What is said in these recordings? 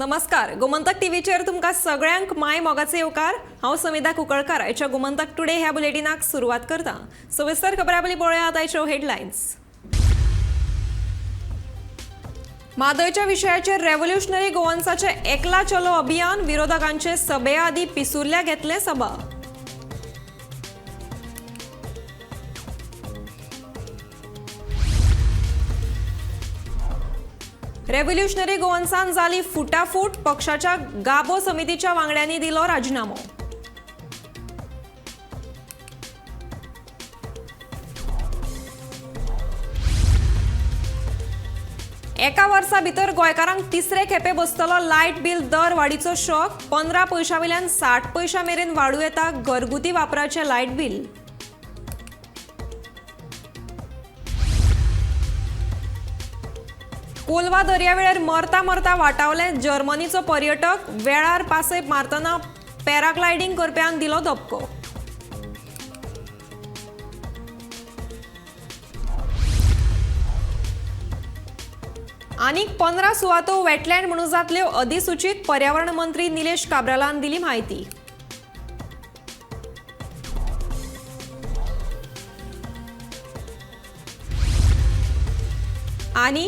नमस्कार, गोमंतक टीव्हीचेर तुमकां सगळ्यांक माय मोगाचे येवकार. हांव समिधा कुंकळकार आयच्या गोमंतक टुडे ह्या बुलेटिनाक सुरवात करता. सविस्तर खबरां पळयात आयच्यो हेडलायन्स. म्हादयच्या विशयाचेर रेव्होल्युशनरी गोवन्साचे एकला चलो अभियान, विरोधकांचे सभे आदी पिसुर्ल्या घेतले सभा. रेव्होल्युशनरी गोवन्सान जाली फुटाफूट, पक्षाच्या गाबो समितीच्या वांगड्यांनी दिलो राजीनामो. एका वर्सा भितर गोंयकारांक तिसरे खेपे बसतलो लायट बिल दर वाडीचो शॉक, 15 पयशां वयल्यान 60 पयशां मेरेन वाडूं येता घरगुती वापराचें लायट बिल. कोलवा दर्यावेळेर मरता मरता वाटावले जर्मनीचो पर्यटक, वेळार पासय मारतना पॅराग्लायडींग करप्यान दिलो धपको. आनीक 15 सुवातो वेटलँड म्हणून जातल्यो अधिसूचित, पर्यावरण मंत्री निलेश काब्रालान दिली म्हायती. आनी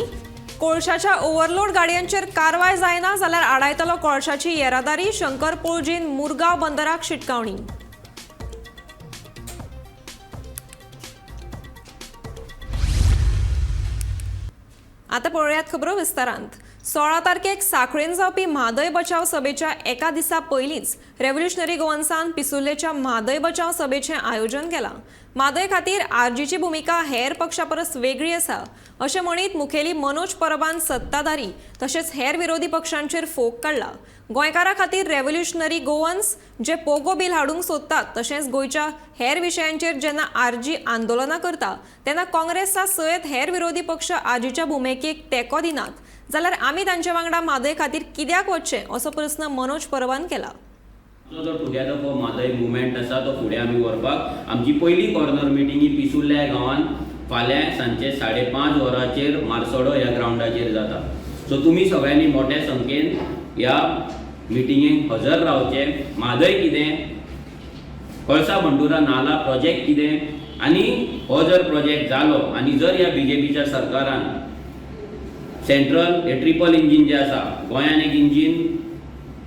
कोळशाच्या ओव्हरलोड गाडयांचेर कारवाय जायना जाल्यार आडायतलो कोळशाची येरादारी, शंकर पोळजीन मुरगांव बंदराक शिटकावणी. आता पळोवयात खबरो विस्तारांत. 16 तारखेक साखळेन जावपी म्हादय बचाव सभेच्या एका दिसा पयलींच रेव्होल्युशनरी गोवन्सान पिसुर्लेच्या म्हादय बचाव सभेचें आयोजन केलां. म्हादय खातीर आरजीची भुमिका हेर पक्षा परस वेगळी आसा अशें म्हणीत मुखेली मनोज परबान सत्ताधारी तशेंच हेर विरोधी पक्षांचेर फोग काडला. गोंयकारां खातीर रेव्होल्युशनरी गोवन्स जे पोगो बील हाडूंक सोदतात तशेंच गोंयच्या हेर विशयांचेर जेन्ना आरजी आंदोलनां करता तेन्ना काँग्रेसा सयत हेर विरोधी पक्ष आरजीच्या भुमिकेक तेंको दिनात जाल्यार आमी तांचे वांगडा म्हादय खातीर कित्याक वचचें असो प्रस्न मनोज परबान केला. जो टुगेदर फॉर म्हादय मुवमेंट आसा तो फुडें आमी व्हरपाक आमची पयली कॉर्नर मिटींग ही पिसुर्ल्या गांवांत फाल्यां सांजचे 5:30 वरांचेर मारसोडो ह्या ग्रावंडाचेर जाता. सो तुमी सगळ्यांनी मोठ्या संख्येन ह्या मिटिंगेक हजर रावचें. म्हादय कितें, कळसा बंडुरा नाला प्रोजेक्ट कितें, आनी हो जर प्रोजेक्ट जालो आनी जर ह्या बीजेपीच्या सरकारान सेंट्रल हे ट्रिपल इंजीन जे आसा, गोंयान एक इंजीन,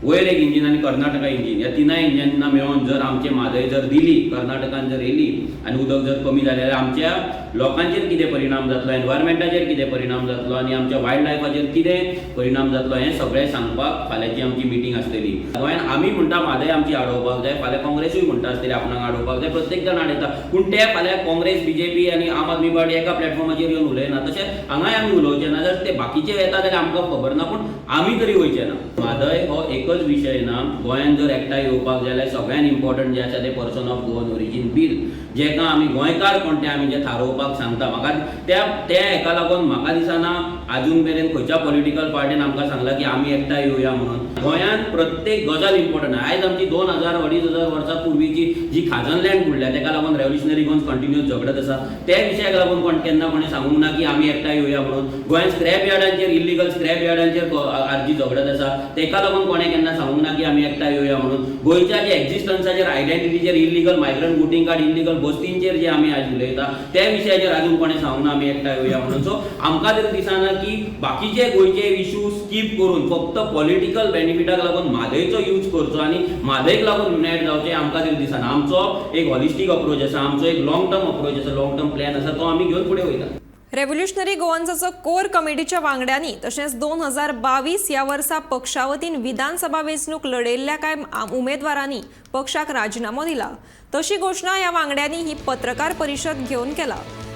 वयर एक इंजीन आनी कर्नाटका इंजीन, ह्या तिनाय इंजिनां मेळोवन जर आमचे म्हादय जर दिली, कर्नाटकान जर येयली आनी उदक जर कमी जालें जाल्यार आमच्या लोकांचेर कितें परिणाम जातलो, एनवायरमेंटाचेर कितें परिणाम जातलो आनी आमच्या वायल्ड लायफाचेर कितें परिणाम जातलो हें सगळें सांगपाक फाल्यांची आमची मिटींग आसतली. गोंयान आमी म्हणटा म्हादय आमची आडोवपाक जाय, फाल्यां काँग्रेसूय म्हणटा आसतली आपणाक आडोवपाक जाय, प्रत्येक जाण आडयता, पूण ते फाल्यां काँग्रेस, बीजेपी आनी आम आदमी पार्टी एका प्लॅटफॉर्माचेर येवन उलयना, तशें हांगाय आमी उलोवचें ना. जर ते बाकीचे येता जाल्यार आमकां खबर ना, पूण आमी तरी वयचे ना. म्हादय हो एकच विशय ना, गोंयान जर एकठांय येवपाक जाल्यार सगळ्यान इम्पॉर्टंट जें आसा तें person of Goan origin bill, जेका आमी गोंयकार कोण तें आमी जें थारोवपाक सांगता. म्हाका त्या त्या हेका लागून म्हाका दिसना आजून मेरेन खंयच्या पॉलिटिकल पार्टीन आमकां सांगलां की आमी एकठांय येवया म्हणून. गोंयान प्रत्येक गजाल इम्पॉर्टंट. आयज आमची 2000 2500 वर्सां पूर्वीची जी खाजन लँड बुडल्या तेका लागून रेव्होल्युशनरी गोवन्स कंटिन्यूस झगडत आसा, त्या विशयाक लागून कोण केन्ना कोणें सांगूंक ना की आमी एकठांय येवया म्हणून. गोंयान स्क्रॅप यार्डांचेर, इल्लिगल स्क्रॅप यार्डांचेर आरजी झगडत आसा, तेका लागून कोणें केन्ना सांगूंक ना की आमी एकठांय येवया म्हणून. गोंयच्या जे एक्झिस्टन्साचेर, आयडेंटिटीचेर, illegal migrant voting card, illegal बस्तींचेर जे आमी आयज उलयता त्या विशयाचेर अजून कोणें सांगूंक ना आमी एकठांय येवया म्हणून. सो आमकां तरी दिसना की बाकीचे गोंयचे इशू स्कीप करून फक्त पॉलिटिकल बेनिफिटाक लागून म्हादयचो यूज करचो आनी म्हादयक लागून युनायट जावचें आमकां तरी दिसना. आमचो एक हॉलिस्टीक अप्रोच आसा, आमचो एक लॉंग टर्म अप्रोच आसा, लॉंग टर्म प्लॅन आसा, तो आमी घेवन फुडें वयता. रेव्होल्युशनरी गोवन्साचो कोर कमिटीच्या वांगड्यांनी तशेंच 2022 ह्या वर्सा पक्षा वतीन विधानसभा वेंचणूक लढयल्ल्या कांय उमेदवारांनी पक्षाक राजिनामो दिला. तशी घोशणा ह्या वांगड्यांनी ही पत्रकार परिशद घेवन केला.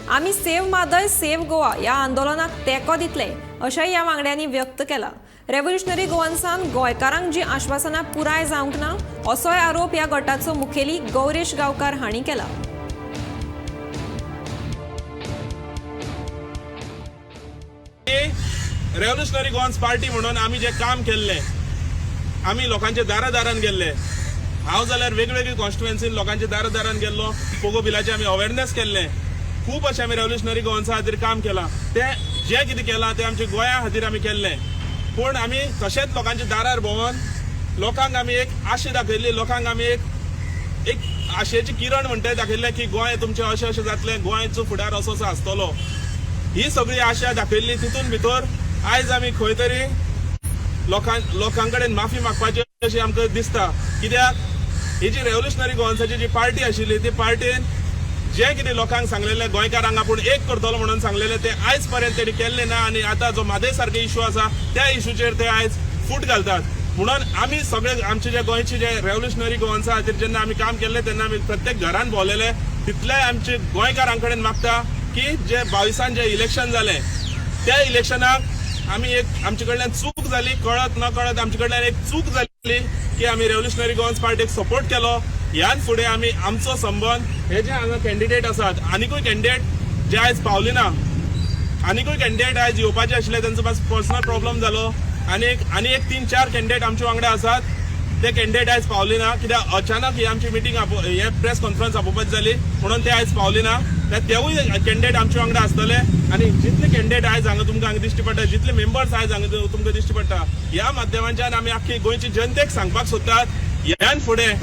आमी सेव्ह म्हादय सेव्ह गोवा ह्या आंदोलनाक तेंको दितले अशेंय ह्या वांगड्यांनी व्यक्त केला. रेव्होल्युशनरी गोवन्सान गोंयकारांक जी आश्वासनां पुराय जावंक ना असोय आरोप ह्या गटाचो मुखेली गौरेश गांवकार हांणी केला. रेव्होल्युशनरी गोवन्स पार्टी म्हणून आमी जे काम केल्लें, आमी लोकांच्या दारा दारान गेल्ले. हांव जाल्यार वेगवेगळी कॉन्स्टिट्युएन्सीन लोकांच्या दारा दारान गेल्लो, पोगो बिलाचें आमी अवेरनेस केल्लें. खूब अशें आमी रेव्होल्युशनरी गोवन्सा खातीर काम केलां. तें जें कितें केलां तें आमच्या गोंया खातीर आमी केल्लें. पूण आमी तशेंच लोकांच्या दारार भोंवन लोकांक आमी एक आशा दाखयली, लोकांक आमी एक एक आशेची किरण म्हणटा दाखयल्लें की गोंय तुमचें अशें अशें जातलें, गोंयचो फुडार असो असो आसतलो. ही सगळी आशा दाखयल्ली. तितून भितर आयज आमी खंय तरी लोकां कडेन माफी मागपाची अशी आमकां दिसता. कित्याक ही जी रेव्होल्युशनरी गोवन्साची जी पार्टी आशिल्ली ती पार्टीन जें कितें लोकांक सांगलेलें, गोंयकारांक आपूण एक करतलो म्हणून सांगलेलें, तें आयज पर्यंत तेणी केल्लें ना. आनी आतां जो म्हादय सारके इशू आसा त्या इशूचेर ते आयज फूट घालतात. म्हणून आमी सगळे आमचे जे गोंयचे जे रेव्होल्युशनरी गोवन्सा खातीर जेन्ना आमी काम केल्लें तेन्ना आमी प्रत्येक घरान भोंवलेले, तितलेय आमचे गोंयकारां कडेन मागता की जे 22 जे इलेक्शन जालें त्या इलेक्शनाक आमी एक आमचे कडल्यान चूक जाली, कळत न कळत आमचे कडल्यान एक चूक जाली की आमी रेव्होल्युशनरी गोवन्स पार्टीक सपोर्ट केलो. ह्यान फुडें आमी आमचो संबंद हे जे हांगा कॅन्डिडेट आसात, आनिकूय कॅन्डिडेट जे आयज पावले ना, आनिकूय कॅन्डिडेट आयज येवपाचे आशिल्ले, तेंचो मातसो पर्सनल प्रॉब्लम जालो. आनी एक 3-4 कॅन्डिडेट आमचे वांगडा आसात, ते कॅन्डिडेट आयज पावले ना कित्याक अचानक ही आमची मिटींग हे प्रेस कॉन्फरन्स आपोवपाची जाली म्हणून ते आयज पावले ना. तेवूय कॅन्डिडेट आमचे वांगडा आसतले. आनी जितले कॅन्डिडेट आयज हांगा तुमकां हांगा दिश्टी पडटा, जितले मेंबर्स आयज हांगा तुमकां दिश्टी पडटा, ह्या माध्यमांच्यान आमी आख्खी गोंयची जनतेक सांगपाक सोदतात ह्यान फुडें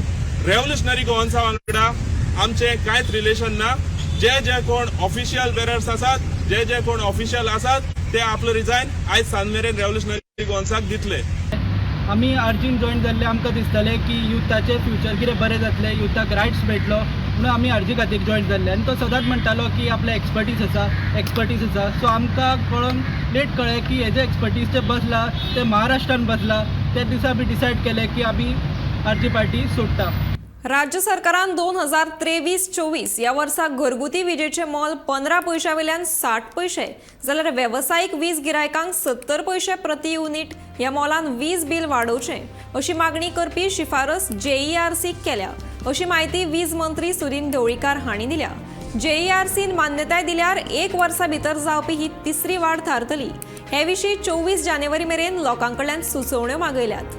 रेव्होल्युशनरी गोवन्सा वांगडा आमचें कांयच रिलेशन ना. जे जे कोण ऑफिशियल बेरर्स आसात, जे जे कोण ऑफिशियल आसात ते आपलो रिजायन आयज सांज मेरेन रेव्होल्युशनरी गोवन्साक दितले. आमी आरजीन जॉयन जाल्ले आमकां दिसतालें की युथाचें फ्युचर कितें बरें जातलें, युथाक रायट्स मेळटलो म्हणून आमी आरजी खातीर जॉयन जाल्ले. आनी तो सदांच म्हणटालो की आपले एक्सपर्टीज आसा, एक्सपर्टीज आसा. सो आमकां कळोन लेट कळ्ळें की हेजे एक्सपर्टीज ते बसला ते महाराष्ट्रान बसला. त्या दिसा आमी डिसायड केलें की आमी आरजी पार्टी सोडटा. राज्य सरकारान 2023-24 ह्या वर्सा घरगुती विजेचें मोल 15 पयशां वयल्यान 60 पयशे जाल्यार वेवसायीक वीज गिरायकांक 70 पयशे प्रति युनिट ह्या मोलान वीज बील वाडोवचें अशी मागणी करपी शिफारस जेईआरसीक केल्या अशी म्हायती वीज मंत्री सुदिन ढवळीकार हांणी दिल्या. जेईआरसीन मान्यताय दिल्यार 1 वर्सा भितर जावपी ही तिसरी वाड थारतली. हे विशीं 24 जानेवारी मेरेन लोकां कडल्यान सुचोवण्यो मागयल्यात.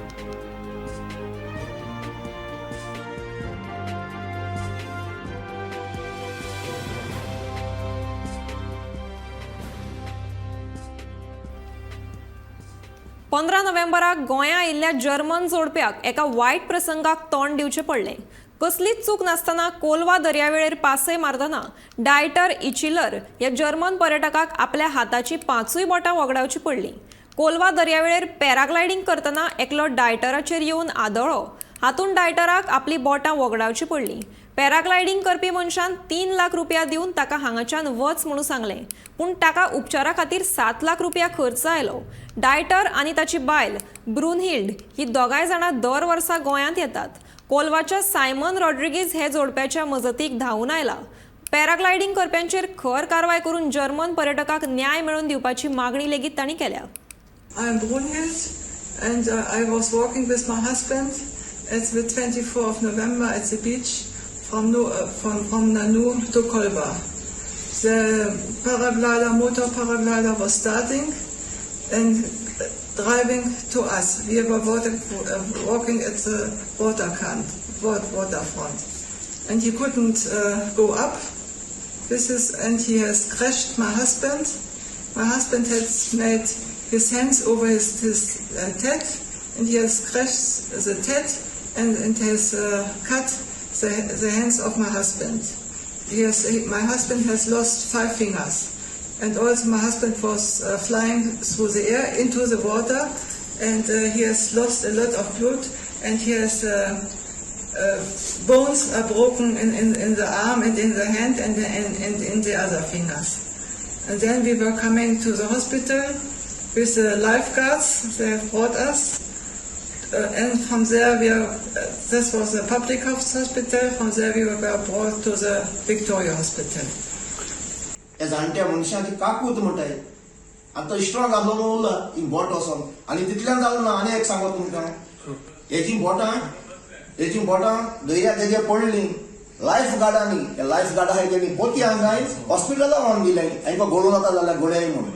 पंदरा नोव्हेंबराक गोंया आयिल्ल्या जर्मन जोडप्याक एका वायट प्रसंगाक तोंड दिवचें पडलें. कसलीच चूक नासतना कोलवा दर्यावेळेर पासय मारतना डायटर इचिलर ह्या जर्मन पर्यटकाक आपल्या हाताची 5 बोटां वगडावची पडलीं. कोलवा दर्यावेळेर पॅराग्लायडींग करतना एकलो डायटराचेर येवन आदळ्ळो. हातूंत डायटराक आपली बोटां वगडावची पडलीं. पॅराग्लायडींग करपी मनशान 3 लाख रुपया दिवन ताका हांगाच्यान वच म्हणून सांगलें, पूण ताका उपचारा खातीर 7 लाख रुपया खर्च आयलो. डायटर आनी ताची बायल ब्रुनहिल्ड ही दोगांय जाणां दर वर्सा गोंयांत येतात. कोलवाच्या सायमन रॉड्रिगीज हे जोडप्याच्या मजतीक धांवून आयला. पॅराग्लायडींग करप्यांचेर खर कारवाय करून जर्मन पर्यटकाक न्याय मेळोवन दिवपाची मागणी लेगीत तांणी केल्या. I am Brunhild and I was walking with my husband at the 24th of November at the beach from Nanu to Kolba. The paraglider, motor paraglider was starting and driving to us. We were walking at the waterfront, and he couldn't go up. And he has crashed my husband. My husband has made his hands over his tet, and he has crashed the tet and has cut the hands of my husband. My husband has lost 5 fingers, and also my husband was flying through the air into the water, and he has lost a lot of blood, and he has bones are broken in the arm and in the hand and in the other fingers. And then we were coming to the hospital with the lifeguards. They have brought us. And from there we are, this was the public hospital, from there we were brought to the Victoria Hospital. ह्या जाणट्या मनशांची काकूत म्हणटाय आनी तो strong आसलो म्हणून उरला ही बोट वचोन आनी तितल्यान जालो ना. आनी एक सांगो तुमकां, हेजी बोटां दर्या तेजे पडली लायफ गार्डांनी, ह्या लायफ गार्ड आहाय तेणी पोती हांगाय हॉस्पिटला व्हरून दिलें हांकां गळूं नाका जाल्यार गळयाय म्हणून.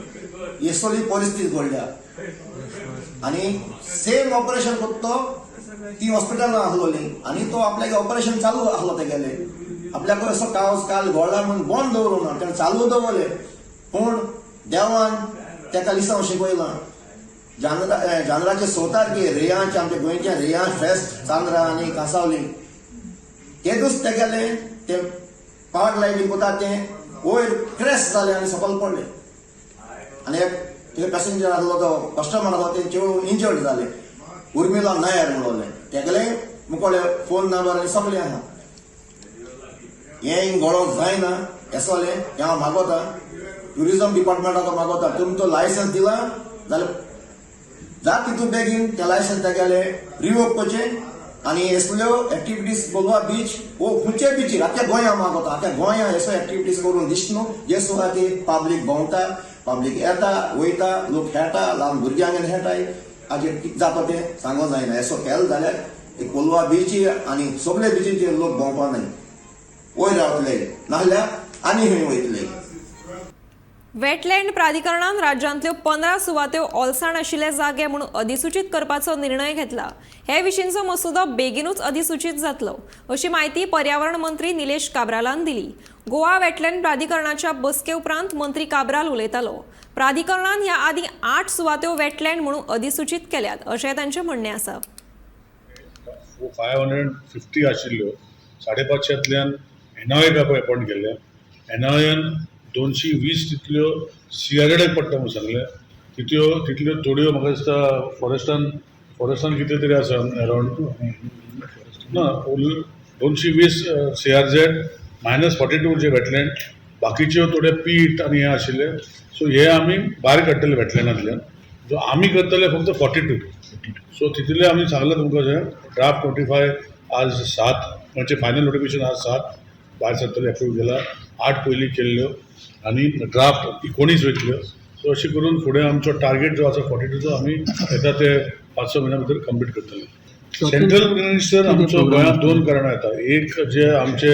ही सगळी परिस्थिती घडल्या आनी सेम ऑपरेशन करता ती हॉस्पिटलान आसलोली आनी तो आपल्याक ऑपरेशन चालू आसलो तेगेले, आपल्याक असो कावस काल गोळा म्हणून बंद दवरूं ना, तेणें चालू दवरले. पूण देवान तेका लिसांव शिकयलां. जानराचे 6 तारखेर रेयांचे आमच्या गोंयच्या रेयां फेस्त चांद्रा आनी कांसावली तेदूस तेगेले ते पाराग्लायडींग कोता ते वयर क्रॅश जाले आनी सकयल पडले आनी एक ते पॅसेंजर आसलो तो कस्टमर आसलो ते चेडूं इंजर्ड जाले. उर्मिला नायर म्हणले तेगेले मुकोळे फोन नंबर आनी सगळें आहा. हें घडोवंक जायना येसोलें हें हांव मागोता ट्युरिजम डिपार्टमेंटाक मागोता तुमचो लायसन्स दिला जाल्यार जात तितून बेगीन तें लायसन्स तेगेले रिवोक करचें आनी असल्यो एक्टिविटीज गोवा बीच वो खंयच्याय बिचीर आख्या गोंया मागोता आख्या गोंया असो एक्टिविटीज करून दिस न्हू जे सुवातेर पब्लीक भोंवता, पब्लीक येता वयता, लोक खेळटा, ल्हान भुरग्यांक खेळटाय. हाजेर कितें जाता तें सांगूंक जायना. असो केलो जाल्यार कोलवा बिचीर आनी सगळे बिचीचेर लोक भोंवपा न्हय, वयर रावतले नाजाल्यार आनी खंय वयतले. वेटलँड प्राधिकरणान राज्यांतल्यो 15 सुवात्यो ओलसाण आशिल्ले जागे म्हूण अधिसूचीत करपाचो निर्णय घेतला. हे विशींचो मसुदो बेगीनूच अधिसूचीत जातलो अशी म्हायती पर्यावरण मंत्री निलेश काब्रालान दिली. गोवा वेटलँड प्राधिकरणाच्या बसके उपरांत मंत्री काब्राल उलयतालो. प्राधिकरणान ह्या आदीं 8 सुवात्यो वेटलँड म्हणून अधिसूचीत केल्यात अशें तांचें म्हणणें आसा. 550 आशिल्ल्यो 550तल्यान एनआयएक अपॉयंट केल्ले. एनआयएन 220 तितल्यो सीआरएडाक पडटा म्हूण सांगलें. तितल्यो थोड्यो म्हाका दिसता फॉरेस्टान कितले तरी आसा अरावंड ना 220 सीआरझेड मायनस 42 जे वेटलँड, बाकीच्यो थोडे पीट आनी हें आशिल्ले. सो हे आमी भायर काडटले वेटलँडांतल्यान. जो आमी करतले फक्त 42. सो तितले आमी सांगलां तुमकां ड्राफ्ट नोटिफाय आज 7 म्हणजे फायनल नोटिफिकेशन आज 7 भायर सरतले, एप्रूव केला. 8 पयलीं केल्ल्यो आनी ड्राफ्ट 19 वयतल्यो. सो अशें करून फुडें आमचो टार्गेट जो आसा 42चो आमी येता ते 5-6 म्हयन्या भितर कंप्लीट करतले. सेंट्रल मिनिस्टर आमचो गोंयांत 2 कारणां येता. एक जे आमचे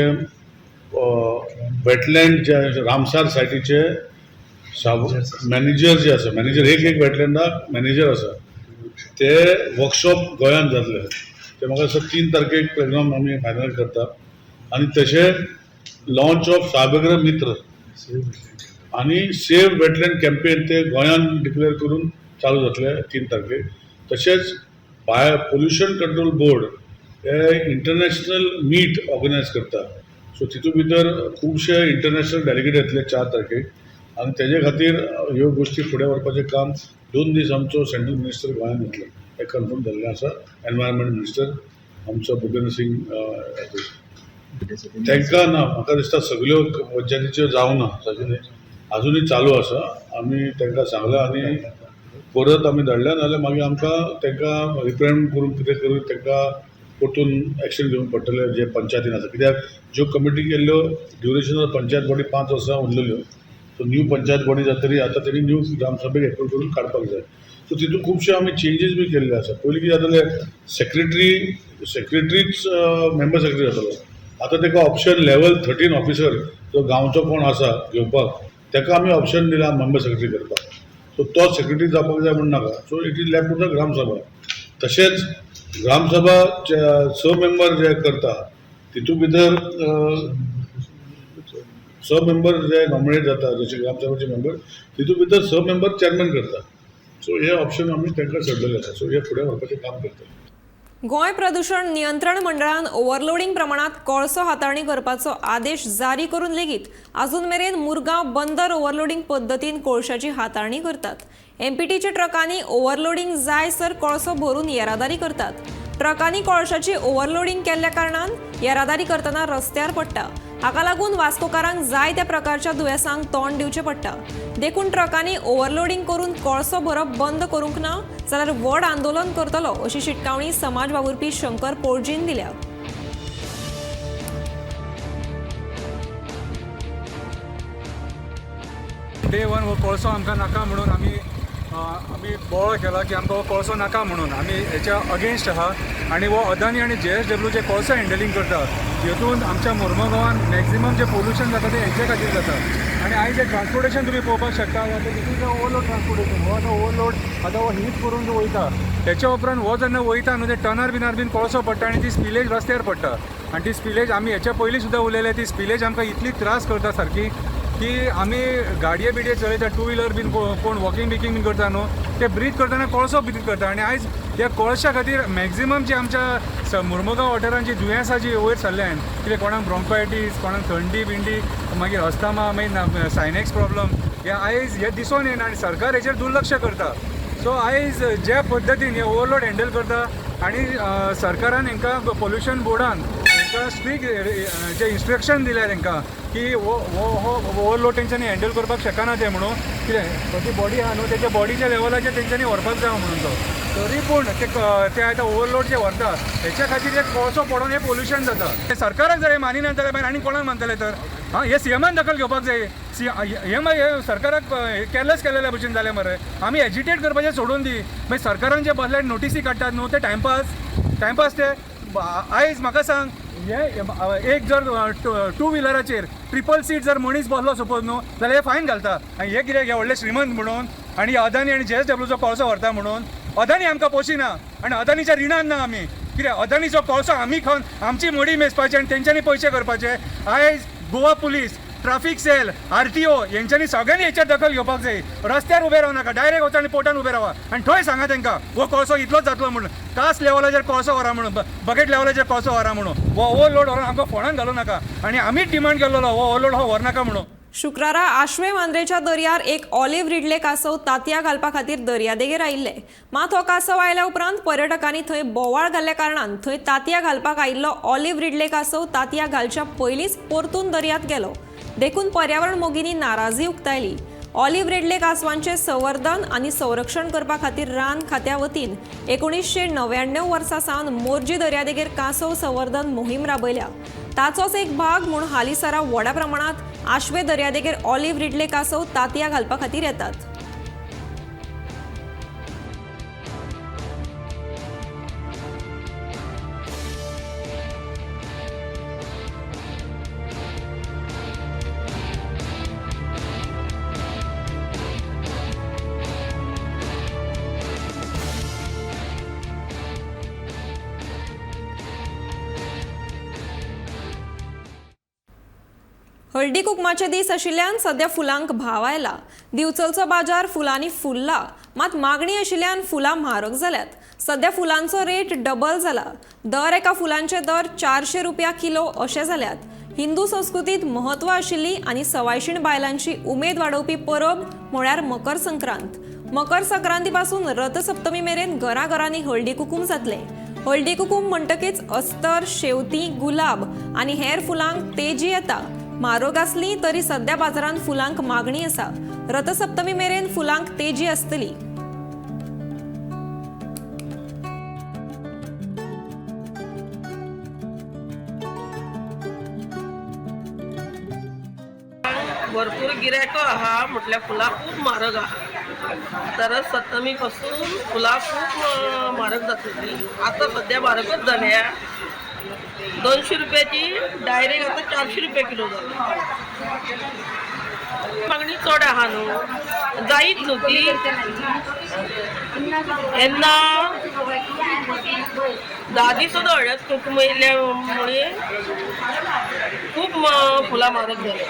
वेटलँड जे रामसार सायटीचे मॅनेजर जे आसा, मॅनेजर एक वेटलँडाक मॅनेजर आसा, ते वर्कशॉप गोंयांत जातले. ते म्हाका दिसता 3 तारखेक प्रोग्राम आमी फायनल करता. आनी तशें लॉन्च ऑफ सागर मित्र आनी सेव वेटलँड कॅम्पेन ते गोंयांत डिक्लेअर करून चालू जातले 3 तारखेक. तशेंच बाय पोल्युशन कंट्रोल बोर्ड हे इंटरनॅशनल मीट ऑर्गनायज करता. सो तितूंत भितर खुबशे इंटरनॅशनल डेलिगेट येतले 4 तारखेक आनी तेजे खातीर ह्यो गोश्टी फुडें व्हरपाचें काम 2 दीस आमचो सेंट्रल मिनिस्टर गोंयांत येतलो हें कन्फर्म जाल्लें आसा. एनवायरमेंट मिनिस्टर आमचो भूपेंद्र सिंग तांकां ना म्हाका दिसता सगल्यो पंचायतीच्यो जावना, आजुनूय चालू आसा. आमी तांकां सांगलां आनी परत आमी धाडल्या, नाजाल्यार मागीर आमकां तांकां रिप्रेजेंट करून कितें करून तांकां परतून एक्शन घेवंक पडटलें जे पंचायतीन आसा. कित्याक ज्यो कमिटी केल्ल्यो ड्युरेशन ऑफ पंचायत बॉडी 5 वर्सां उरलेल्यो. सो न्यू पंचायत बॉडी जातरी आतां तेणी न्यू ग्रामसभेक एप्रूव करून काडपाक जाय. सो तितून खुबशे आमी चेंजीस बी केल्ले आसा. पयलीं कितें जातालें, सेक्रेटरीच मेंबर सेक्रेटरी जातालो. आतां ताका ऑप्शन लेवल 13 ऑफिसर जो गांवचो कोण आसा घेवपाक ताका आमी ऑप्शन दिला मेंबर सेक्रेटरी करपाक. सो तो सेक्रेटरी जावपाक जाय म्हूण नाका. So it is left to the gram sabha. तशेंच ग्रामसभा 6 मेंबर जे करता तितूंत भितर 6 मेंबर जे नॉमिनेट जाता जशे ग्रामसभाचे मेंबर तितूंत भितर 6 मेंबर चॅरमॅन करता. सो हे ऑप्शन आमी तांकां सोडलेले आसा. सो हे फुडें व्हरपाचें काम करतले. गोंय प्रदूषण नियंत्रण मंडळान ओव्हरलोडिंग प्रमाणात कोळसो हाताळणी करपाचो आदेश जारी करून लेगीत अजून मेरेन मुरगांव बंदर ओव्हरलोडिंग पद्दतीन कोळशाची हाताळणी करतात. एमपीटीच्या ट्रकांनी ओव्हरलोडिंग जाय सर कोळसो भरून येरादारी करतात. ट्रकांनी कोळशाची ओव्हरलोडिंग केल्ल्या कारणान येरादारी करतना रस्त्यार पडटा. हाका लागून वास्कोकारांक जाय त्या प्रकारच्या दुयेंसांक तोंड दिवचें पडटा. देखून ट्रकांनी ओव्हरलोडिंग करून कोळसो भरप बंद करूंक ना जाल्यार व्हड आंदोलन करतलो अशी शिटकावणी समाज वावुरपी शंकर पोळजीन दिल्या. डे 1 हो कोळसो आमकां नाका म्हणून आमी बोवाळ केला की आमकां हो कोळसो नाका म्हणून आमी हेच्या अगेन्स्ट आहा. आनी हो अदानी आनी JSW जे कोळसो हँडलिंग करता हेतून आमच्या मुर्मगांवान मॅक्झिमम जे पोल्युशन जाता तें हेंचे खातीर जाता. आनी आयज जे ट्रान्सपोर्टेशन तुमी पळोवपाक शकता, आतां this is a overload transportation. हो आतां ओवरलोड आतां हो हीट करून जो वयता तेच्या उपरांत हो जेन्ना वयता न्हू ते टनर बिनार बीन कोळसो पडटा आनी ती स्पिलेज रस्त्यार पडटा. आनी ती स्पिलेज आमी हेच्या पयलीं सुद्दां उलयले, ती स्पिलेज आमकां इतली त्रास करता सारकी की आमी गाडये बिडये चलयता, टू व्हिलर बीन कोण वॉकिंग बिकींग बीन करता न्हू ते ते ब्रीथ करतना कोळसो ब्रीथ करता आनी आयज ह्या कोळशा खातीर मॅक्झिमम जी आमच्या मुर्मुगांव वाठारांत जी दुयेंसां जी वयर सरल्यान कितें कोणाक ब्रोंकायटीस, कोणाक थंडी बिंडी, मागीर अस्थमा, मागीर सायनेक्स प्रॉब्लम, हे आयज हे दिसून येना आनी सरकार हेचेर दुर्लक्ष करता. सो आयज ज्या पद्दतीन हे ओवरलोड हँडल करता आनी सरकारान हांकां पोल्युशन बोर्डान हांकां स्ट्रीक जे इन्स्ट्रक्शन दिल्या तांकां की हो हो ओवरलोड तेंच्यांनी हँडल करपाक शकना ते म्हणून कितें ती बॉडी आहा न्हू तेच्या बॉडीच्या लेवलाचेर तेंच्यांनी व्हरपाक जाय म्हणून तो तरी पूण ते ते आतां ओवरलोड जे व्हरता हेच्या खातीर एक कोळसो पडोन हें पोल्युशन जाता. ते सरकाराक जर हें मानिना जाल्यार मागीर आनी कोणाक मानतले तर? आं, हे सीएमान दखल घेवपाक जाय. सी हे मागीर सरकाराक कॅरलेस केलेल्या भशेन जालें मरे. आमी एजिटेट करपाचें सोडून दी, मागीर सरकारान जे बसले नोटिसी काडटात न्हू ते टायमपास टायमपास ते. आयज म्हाका सांग, हे एक जर टू व्हिलराचेर ट्रिपल सीट जर मनीस बसलो सपोज न्हू जाल्यार हे फायन घालता. आनी हे कितें हे व्हडले श्रीमंत म्हणून आनी अदानी आनी जे एस डब्ल्यूचो कोळसो व्हरता म्हणून अदानी आमकां पोशिना आनी अदानीच्या रिणान ना आमी. कितें अदानीचो कोळसो आमी खावन आमची मडी मेजपाची आनी तेंच्यांनी पयशे करपाचे. आयज Goa police, traffic cell, RTO हेंच्यांनी सगळ्यांनी हेचेर दखल घेवपाक जाय. रस्त्यार उबे रावनाका, डायरेक्ट वचा आनी पोर्टान उबे रावा आनी थंय सांगा तांकां हो कोळसो इतलोच जातलो म्हणून, कास लेवलाचेर कोळसो व्हरा म्हणून, बकेट लेवलाचेर कोळसो व्हरा म्हणून. हो ओवरलोड व्हरून आमकां फोंडान घालूं नाका आनी आमीच डिमांड केल्लो हो ओवरलोड हो व्हरनाका म्हणून. शुक्रारा आश्वे मांद्रेच्या दर्यार एक ऑलिव्ह रिडले कासव तांतयां घालपा खातीर दर्यादेगेर आयिल्ले. मात हो कासव आयल्या उपरांत पर्यटकांनी थंय बोवाळ घाल्ल्या कारणान थंय तांतयां घालपाक आयिल्लो ऑलिव्ह रिडले कासव तांतयां घालच्या पयलींच परतून दर्यांत गेलो. देखून पर्यावरण मोगींनी नाराजी उक्तायली. ऑलिव्ह रिडले कासवांचें संवर्धन आनी संरक्षण करपा खातीर रान खात्या वतीन 1999 वर्सा सावन मोरजी दर्यादेगेर कासव संवर्धन मोहीम राबयल्या. ताचोच एक भाग म्हूण हालींसरा व्हडा प्रमाणांत आश्वे दर्यादेगेर ऑलिव्ह रिडले कासव तांतयां घालपा खातीर येतात. हळदी कुकमाचे दीस आशिल्ल्यान सद्या फुलांक भाव आयला. दिवचलचो बाजार फुलांनी फुल्ला, मात मागणी आशिल्ल्यान फुलां म्हारग जाल्यात. सद्या फुलांचो रेट डबल जाला. दर एका फुलांचे दर 400 रुपया किलो अशे जाल्यात. हिंदू संस्कृतींत म्हत्व आशिल्ली आनी सवायशीण बायलांची उमेद वाडोवपी परब म्हळ्यार मकर संक्रांत. मकर संक्रांती पासून रथसप्तमी मेरेन घराघरांनी हळदी कुकूम जातले. हळदी कुकूम म्हणटकीच अस्तर, शेवती, गुलाब आनी हेर फुलांक तेजी येता. म्हारग आसली तरी सद्या बाजारांत फुलांक मागणी आसा. रथसप्तमी मेरेन फुलांक तेजी आसतली. भरपूर गिरायक आहा म्हटल्यार फुलां खूब म्हारग आहा. तर सप्तमी पासून फुलां खूब म्हारग जातली. आतां सद्या म्हारगच जाल्या. 200 रुपयाची डायरेक्ट आतां 400 रुपया किलो जाली. मागणी चड आहा न्हू, जायत न्हू ती. तेन्ना 10 दीस सुद्दां हळद कुकूम येयल्ल्या मुळे खूब फुलां म्हारग जाली.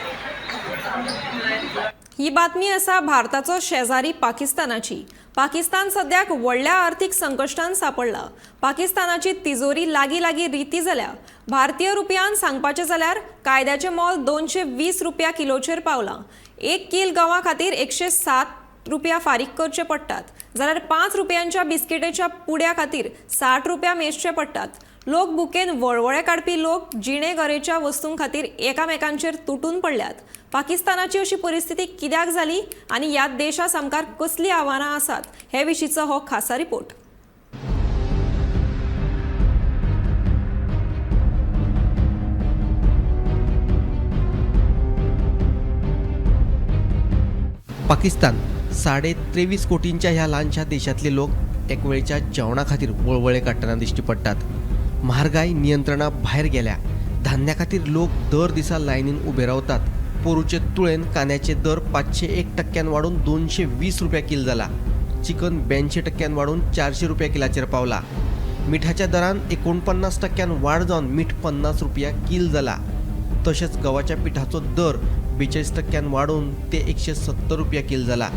ही बातमी आसा भारताचो शेजारी पाकिस्तानाची. पाकिस्तान सद्याक व्हडल्या आर्थीक संकश्टान सापडला. पाकिस्तानाची तिजोरी लागीं लागीं रिती जाल्या. भारतीय रुपयान सांगपाचें जाल्यार कायद्याचें मोल 220 रुपया किलोचेर पावलां. 1 कील गंवा खातीर 107 रुपया फारीक करचे पडटात, जाल्यार 5 रुपयांच्या बिस्किटेच्या पुड्या खातीर 60 रुपया मेजचे पडटात. लोक भुकेन वळवळे काडपी लोक जिणे गरेच्या वस्तूं खातीर एकामेकांचेर तुटून पडल्यात. पाकिस्तानाची अशी परिस्थिती कित्याक जाली आनी ह्या देशा सामकार कसलीं आव्हानां आसात हे विशींचो हो खासा रिपोर्ट. पाकिस्तान 23.5 कोटींच्या ह्या ल्हानशा देशांतले लोक एक वेळच्या जेवणा खातीर वळवळे काडटना दिश्टी पडटात. म्हारगाय नियंत्रणा भायर गेल्या. धान्या खातीर लोक दर दिसा लायनीन उबे रावतात. पोरूचे तुळेन कांद्याचे दर 501% वाडून 220 रुपया किल जाला. चिकन 82% वाडून 400 रुपया किलाचेर पावला. मिठाच्या दरान 49% वाड जावन मीठ 50 रुपया किल जाला. तशेंच गव्हाच्या पिठाचो दर 42% वाडून ते 170 रुपया किल जाला.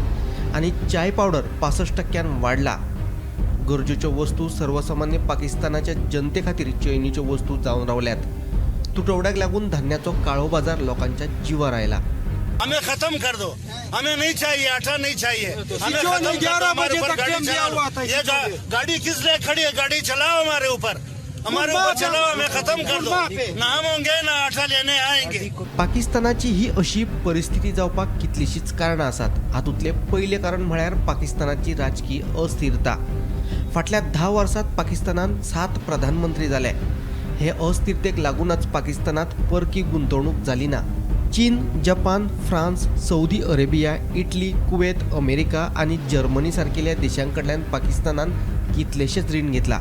आनी चाय पावडर 65% वाडला. गरजेच्यो वस्तू सर्वसामान्य पाकिस्तानाच्या जनते खातीर चैनीच्यो वस्तू जावन रावल्यात. तुटवड्याक लागून धान्याचो काळो बाजार लोकांच्या जिवार आयला. हमें खत्म कर दो, हमें नहीं चाहिए, आटा नहीं चाहिए, हमें खत्म कर दो. हमारे ऊपर गाड़ी चलाओ. ये गाड़ी किस लिए खड़ी है? गाड़ी चलाओ हमारे ऊपर, हमारे ऊपर चलाओ, हमें खत्म कर दो. ना हम होंगे ना आटा लेने आएंगे. पाकिस्तानाची ही अशी परिस्थिती जावपाक कितलीशींच कारणां आसात. हातूंतलें पयलें कारण म्हळ्यार पाकिस्तानाची राजकीय अस्थिरता. फाटल्या 10 वर्सांत पाकिस्तानान 7 प्रधानमंत्री जाले. हे अस्थिरतेक लागूनच पाकिस्तानांत परकी गुंतवणूक जाली ना. चीन, Japan, France, Saudi Arabia, Italy, Kuwait, America आनी जर्मनी सारकेल्या देशां कडल्यान पाकिस्तानान कितलेशेच रीण घेतला.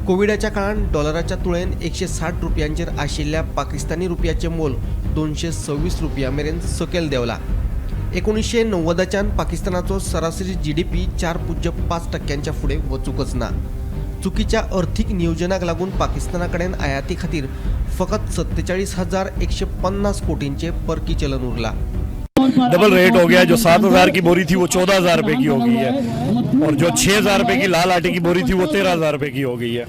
कोविडाच्या काळान डॉलराच्या तुळेन 160 रुपयांचेर आशिल्ल्या पाकिस्तानी रुपयाचें मोल 226 रुपया मेरेन सकयल देंवला. 1990च्यान पाकिस्तानाचो सरासरी जीडीपी 4.5% फुडें वचूंकच ना. चुकीच्या अर्थीक नियोजनाक लागून पाकिस्ताना कडेन आयाती खातीर फकत 47,150 कोटींचे परकी चलन उरला. डबल रेट हो गया. जो 7,000 की बोरी थी वो 14,000 रुपए की हो गई है और जो 6,000 रुपए की लाल आटे की बोरी थी वो 13,000 रुपए की हो गई है.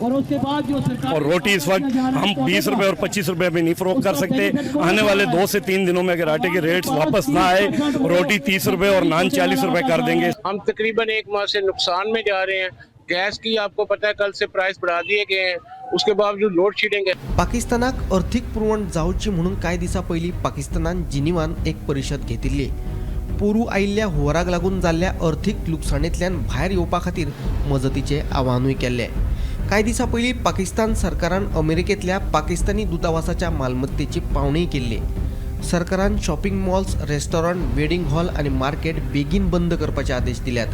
और रोटी इस वक्त हम 20 रुपए और 25 रुपए में नहीं फरोख्त कर सकते. आने वाले 2 से 3 दिनों में अगर आटे के रेट्स वापस ना आए, रोटी 30 रुपए और नान 40 रुपए कर देंगे. हम तकरीबन एक माह से नुकसान में जा रहे हैं. गैस की आपको पता है, कल से प्राइस बढ़ा दिए गए हैं, उसके बावजूद लोड शेडिंग है. पाकिस्तानाक अर्थीक पुरवण जावची म्हणून कांय दिसां पयलीं पाकिस्तानान जिनिवान एक परिशद घेतिल्ली. पोरू आयिल्ल्या हुंवाराक लागून जाल्ल्या अर्थीक लुकसाणेंतल्यान भायर येवपा खातीर मजतीचें आवाहनूय केल्लें. कांय दिसां पयलीं पाकिस्तान सरकारान अमेरिकेंतल्या पाकिस्तानी दूतावासाच्या मालमत्तेची पावणीय केल्ली. सरकारान shopping malls, restaurant, wedding hall आनी मार्केट बेगीन बंद करपाचे आदेश दिल्यात,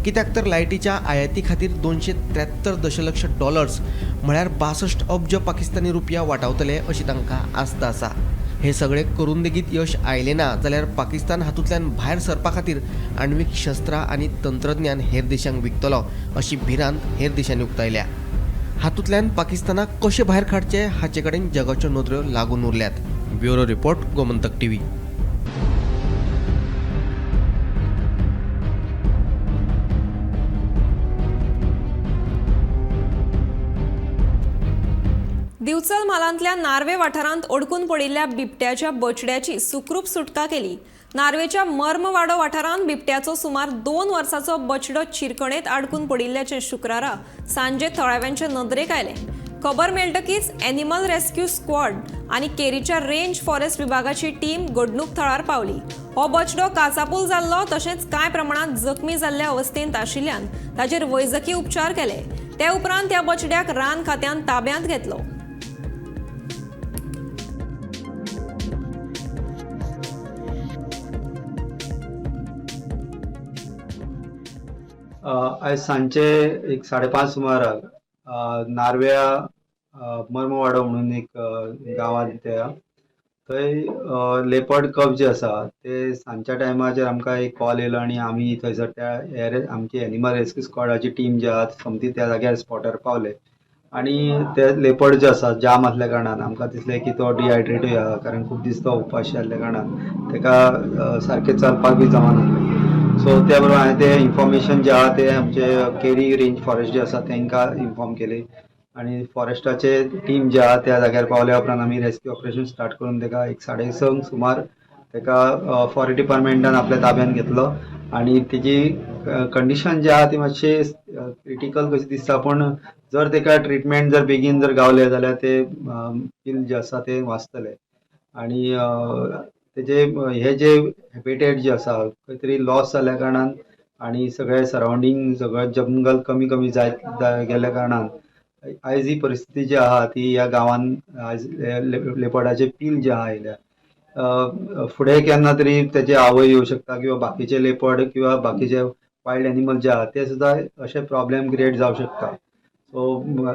कित्याक तर लायटीच्या आयाती खातीर 273 दशलक्ष डॉलर्स म्हळ्यार 62 अब्ज पाकिस्तानी रुपया वाटावतले अशी तांकां आस्त आसा. हे सगळे करून लेगीत यश आयलें ना जाल्यार पाकिस्तान हातूंतल्यान भायर सरपा खातीर आण्वीक शस्त्रां आनी तंत्रज्ञान हेर देशांक विकतलो अशी भिरांत हेर देशांनी उक्तायल्या. हातूंतल्यान पाकिस्तानाक कशें भायर काडचें हाचे कडेन जगाच्यो नदऱ्यो लागून उरल्यात. Bureau report, Gomantak TV. Divchal म्हालांतल्या नार्वे वाठारांत अडकून पडिल्ल्या बिबट्याच्या बछड्याची सुखरूप सुटका केली. नार्वेच्या मर्मवाडो वाठारांत बिबट्याचो सुमार 2 वर्सांचो बछडो चिरकणेत आडकून पडिल्ल्याचें शुक्रारा सांजे थळाव्यांचे नदरेक आयलें. खबर मेळटकीच एनिमल रेस्क्यू स्क्वॉड आनी केरीच्या रेंज फॉरेस्ट विभागाची टीम घडणूक थळार पावली. हो बछडो काचापूल जाल्लो तशेंच कांय प्रमाणात जखमी जाल्ल्या अवस्थेंत आशिल्ल्यान ताचेर वैजकी उपचार केले. ते उपरांत त्या बछड्याक रान खात्यान ताब्यांत घेतलो. आयज सांजचे एक 5:30 सुमाराक नार्व्या मर्मवाडो म्हणून एक गांवांत त्या थंय लेपर्ड कब जे आसा ते सांजच्या टायमाचेर आमकां एक कॉल येयलो आनी आमी थंयसर त्या आमची एनिमल रेस्क्यू स्क्वॉडाची टीम जी आहा सोमती त्या जाग्यार स्पॉटार पावले आनी ते लेपर्ड जे आसा जाम आसल्या कारणान आमकां दिसलें की तो डिहायड्रेटूय आहा, कारण खूब दीस तो उपाशी आसल्या कारणान ताका सारकें चलपाक बी जमनासलें. सो त्या बरोबर हांवें तें इन्फॉर्मेशन जें आहा तें आमचे केरी रेंज फॉरेस्ट जे आसा तांकां इन्फॉर्म केली आनी फॉरेस्टाचे टीम जे आहा त्या जाग्यार पावल्या उपरांत आमी रेस्क्यू ऑपरेशन स्टार्ट करून ताका एक 6:30 सुमार ताका फॉरेस्ट डिपार्टमेंटान आपल्या ताब्यात घेतलो आनी तेजी कंडिशन जी आहा ती मातशी क्रिटिकल कशी दिसता, पूण जर ताका ट्रिटमेंट जर बेगीन जर गावले जाल्यार ते पील जे आसा ते वाचतले. आनी तेजे हे जे हॅबिटेट जे आसा खंय तरी लॉस जाल्ल्या कारणान आनी सगळे सरावंडींग सगळें जंगल कमी कमी जायत गेल्ल्या कारणान आयज ही परिस्थिती जी आहा ती ह्या गांवान आयज लेपर्डाचे पील जे आहा येयल्या. फुडें केन्ना तरी तेजे आवय येवं शकता किंवा बाकीचे लेपर्ड किंवा बाकीचे वायल्ड एनिमल जे आहा ते सुद्दां अशे प्रॉब्लेम क्रिएट जावं शकता. सो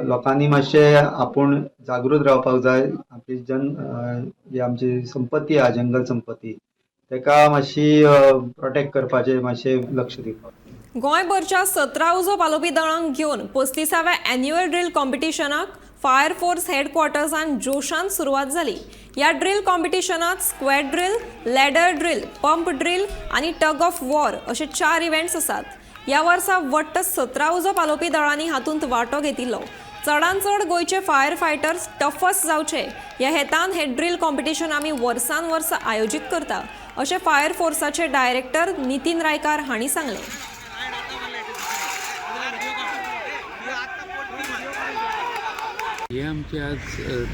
लोकांनी मातशें आपूण जागृत रावपाक जाय. आपली जन जी आमची संपत्ती आहा, जंगल संपत्ती, तेका मातशी प्रोटेक्ट करपाचें मातशें लक्ष दिवपाक. गोंयभरच्या 17 उजो पालोवपी दळांक घेवन 35व्या एन्युअल ड्रील कॉम्पिटिशनाक फायर फोर्स हेडक्वॉर्टर्सान जोशान सुरवात जाली. ह्या ड्रील कॉम्पिटिशनात squad drill, ladder drill, pump drill आनी टग ऑफ वॉर अशे 4 इव्हेंट्स आसात. ह्या वर्सा वट्ट 17 उजो पालोवपी दळांनी हातूंत वांटो घेतिल्लो. चडान चड गोंयचे फायर फायटर्स टफस्ट जावचे ह्या हेतान हे ड्रील कॉम्पिटिशन आमी वर्सान वर्स आयोजीत करता अशें फायर फोर्साचे डायरेक्टर नितीन रायकार हांणी सांगलें. हे आमचे आज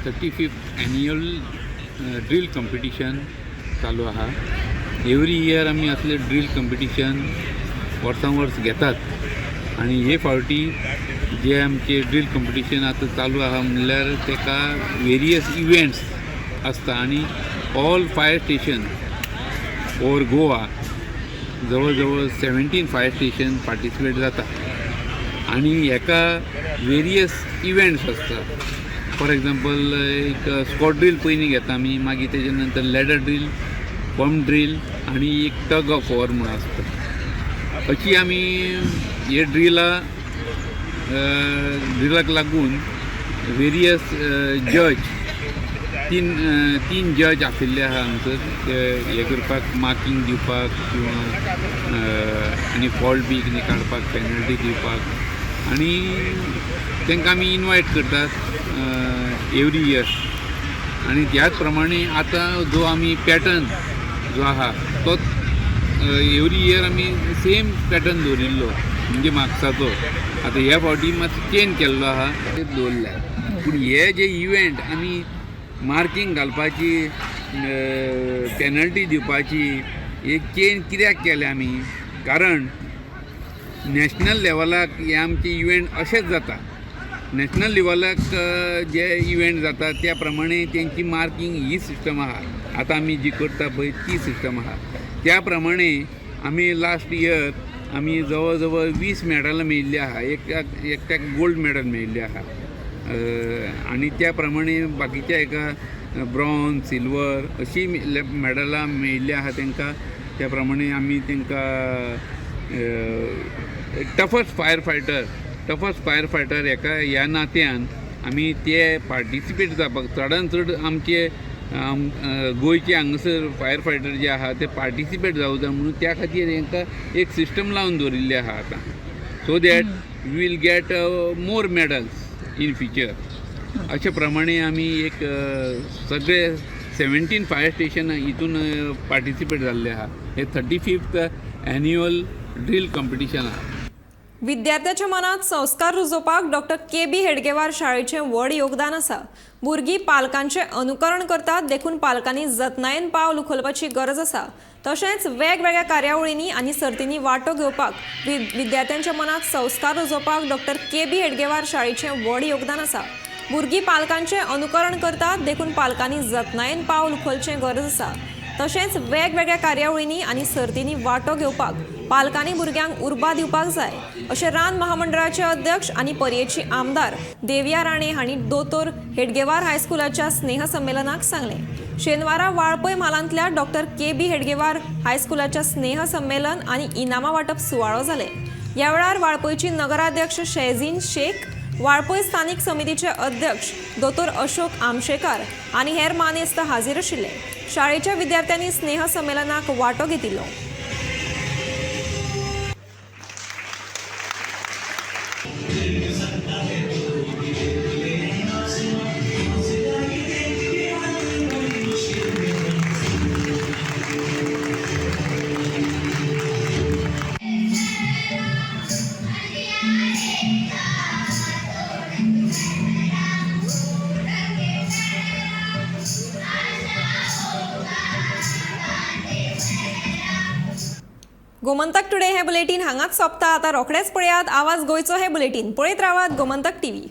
35th annual drill competition चालू आहा. एवरी इयर आमी असले ड्रील कॉम्पिटिशन वर्सान वर्स घेतात आनी हे फावटी जे आमचे ड्रील कॉम्पिटिशन आतां चालू आहा म्हणल्यार तेका वेरियस इव्हेंट्स आसता आनी all fire station over Goa जवळ जवळ 17 फायर स्टेशन पार्टिसिपेट जाता आनी हेका वेरियस इव्हेंट्स आसता. फॉर एग्जाम्पल एक स्क्वॉड ड्रील पयलीं घेता आमी, मागीर तेजे नंतर लॅडर ड्रील, पंप ड्रील आनी एक टग ऑफ वॉर म्हूण आसता. अशी आमी हे ड्रिलाक लागून वेरियस जज तीन जज आशिल्ले आहा हांगसर ते हे करपाक, मार्कींग दिवपाक किंवा आनी फॉल्ट बी कितें काडपाक, पेनल्टी दिवपाक आनी तांकां आमी इनवायट करतात एवरी इयर. आनी त्याच प्रमाणे आतां जो आमी पॅटर्न जो आहा तो एवरी इयर आमी सेम पॅटर्न दवरिल्लो म्हणजे मार्क्साचो. आतां ह्या फावटी मातसो चेंज केल्लो आहा ते दवरल्या. पूण हे जे इव्हेंट आमी मार्कींग घालपाची, पेनल्टी दिवपाची एक चेंज कित्याक केलें आमी, कारण नॅशनल लेवलाक हे आमचे इव्हेंट अशेंच जाता. नॅशनल लेवलाक जे इव्हेंट जाता त्या प्रमाणे तेंची मार्कींग ही सिस्टम आहा. आतां आमी जी करता पळय ती सिस्टम आहा. त्या प्रमाणे आमी लास्ट इयर आमी जवळ जवळ 20 मॅडलां मेळिल्लीं आहा. एकट्याक गोल्ड मॅडल मेळिल्लें आहा आनी त्या प्रमाणे बाकीच्या एका ब्रॉन्ज, सिल्वर अशी मॅडलां मेळिल्लीं आहा तांकां. त्या प्रमाणे आमी तांकां टफस्ट फायर फायटर हेका ह्या नात्यान आमी ते पार्टिसिपेट जावपाक चडान चड आमचे गोंयचे हांगासर फायर फायटर जे आहा ते पार्टिसिपेट जावं जाय म्हणून त्या खातीर हेंकां एक सिस्टम लावन दवरिल्ली आहा आतां, so that we will get more medals in future. अशे प्रमाणे आमी एक सगळे 17 फायर स्टेशन हितून पार्टिसिपेट जाल्ले आहा. हे 35th annual drill competition आहा. विद्यार्थ्याच्या मनात संस्कार रुजोवपाक डॉक्टर के बी हेडगेवार शाळेचें व्हड योगदान आसा. भुरगीं पालकांचें अनुकरण करतात देखून पालकांनी जतनायेन पावल उखलपाची गरज आसा. तशेंच वेगवेगळ्या कार्यावळींनी आनी सर्तींनी वांटो घेवपाक विद्यार्थ्यांच्या मनात संस्कार रुजोवपाक डॉक्टर के बी हेडगेवार शाळेचें व्हड योगदान आसा. भुरगीं पालकांचें अनुकरण करतात देखून पालकांनी जतनायेन पावल उखलचें गरज आसा. तशेंच वेगवेगळ्या कार्यावळींनी आनी सर्तींनी वांटो घेवपाक पालकांनी भुरग्यांक उर्बा दिवपाक जाय अशें रान महामंडळाचे अध्यक्ष आनी पर्येची आमदार देविया राणे हांणी दोतोर हेडगेवार हायस्कुलाच्या स्नेहसंमेलनाक सांगलें. शेनवारा वाळपय म्हालांतल्या डॉक्टर के बी हेडगेवार हायस्कुलाच्या स्नेहसंमेलन आनी इनामां वांटप सुवाळो जाले. ह्या वेळार वाळपयची नगराध्यक्ष शेझीन शेख, वाळपय स्थानिक समितीचे अध्यक्ष दोतोर अशोक आमशेकार आनी हेर मानेस्त हाजीर आशिल्ले. शाळेच्या विद्यार्थ्यांनी स्नेहसंमेलनाक वांटो घेतिल्लो. गोमंतक टुडे हे बुलेटीन हांगाच सोंपता. आतां रोखडेच पळयात आवाज गोंयचो हे बुलेटीन. पळयत रावात गोमंतक टीव्ही.